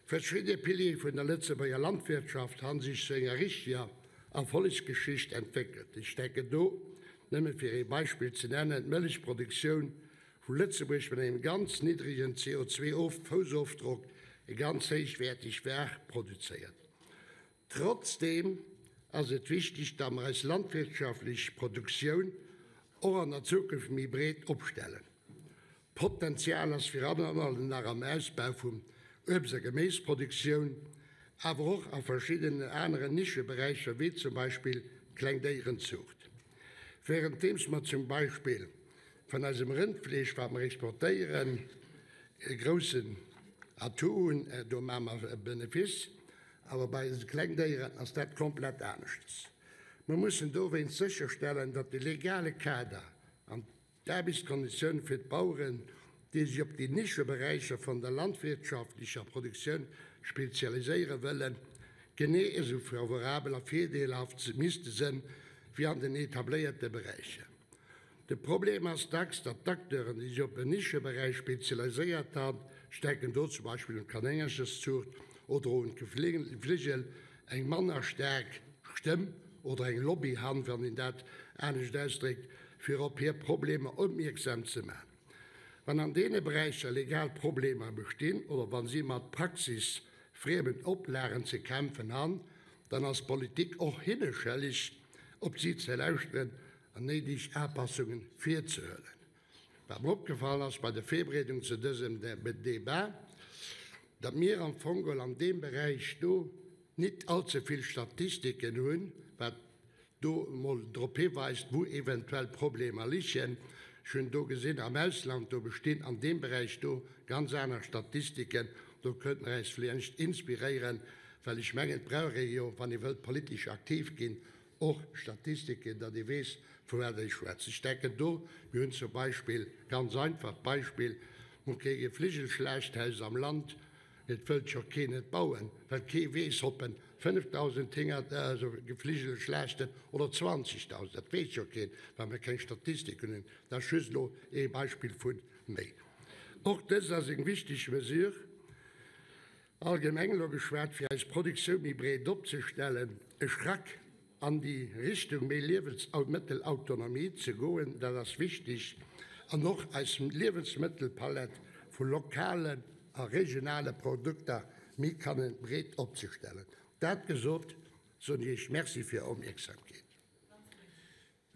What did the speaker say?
Verschidde Piliere vun der Lëtzebuerger Landwirtschaft ha sech zu enger richteger Erfollegsgeschicht entwéckelt. Ech denken do, nëmme fir ee Beispill ze nennen, d'Mëllechproduktioun, wou Lëtzebuerg mat engem ganz niddregen CO2-Foussofdrock e ganz héichwäerteg War produzéiert. Trotzdeem ass et wichteg, datt mer eis landwirtschaftlech Produktioun och an der Zukunft méi breet opstellen. D'Potenzial ass virun allem nach am Ausbau vum Uebst a Geméisproduktioun, awer och a verschiddenen aneren Nischeberäicher, wéi zum Beispill d'Klengdéierenzuucht. Wärenddeems mer zum Beispill vun eisem Rëndfleesch, wat mer exportéieren, e groussen Atout hunn, do maache mer e Benefice, awer bei eise Klengdéieren ass dat komplett aneschters. Mer mussen dowéinst sécherstellen, datt de legale Kader an d'Aarbechtskonditioune fir d'Baueren, déi sech op déi Nischeberäicher vun der landwirtschaftlecher Produktioun spezialiséiere wëllen, genee esou favorabel a virdeelhaft misste sënn wéi an den etabléierte Beräicher. De Problem ass dacks, datt d'Acteuren, déi sech op en Nischeberäich spezialiséiert han, ech denken do zum Beispill un d'Kanéngercheszuucht oder un d'Gefligel, eng manner staark Stëmm oder eng Lobby han, wann een dat anescht ausdréckt, fir op hir Problemer opmierksam ze man. Wann an deene Beräicher legal Problemer bestinn oder wa si mat praxisfriemen Oplagen ze kämpfen han, dann ass d'Politik och hinne schëlleg, op si ze lauschteren an néideg Apassungen virzehuelen. Wat mer opgefall ass bei der Virbereedung zu dësem Debat, datt mir am Fong geholl an deem Beräich do nit allze vill Statistiken hunn, wat do emol drop hiweist, wou eventuell Problemer ligen. Ech hunn do gesinn, am Ausland, do bestinn an deem Beräich do ganz aner Statistiken. Do kënnte mer äis vläicht inspiréieren, well ech mengen, et brauch ee jo, wann ee wëllt politesch aktiv ginn, och Statistiken, datt ee weess, vu wat ee schwätzt. Ech denken do, mir hunn zum Beispill, ganz einfacht Beispill, mir hu kee Gefligelschlachthaus am Land, et wëllt jo keen et bauen, well kee weess, ob en 5.000 Hénger, also Gefligel schlachten oder 20.000, dat weess jo keen, well mir keng Statistiken hunn. Dat ass just elo ee Beispill vu méi. Och dëst ass eng wichteg Mesure. Allgemeng elo geschwat, fir eis Produktioun méi breet opzestellen, e Schrack an déi Richtung méi Liewensmëttelautonomie ze goen, dat ass wichteg, an och eis Liewensmëttelpalett vu lokalen a regionale Produkter méi kannen breet opzestellen. Dat gesot, soen ech Iech Merci fir Är Opmierksamkeet.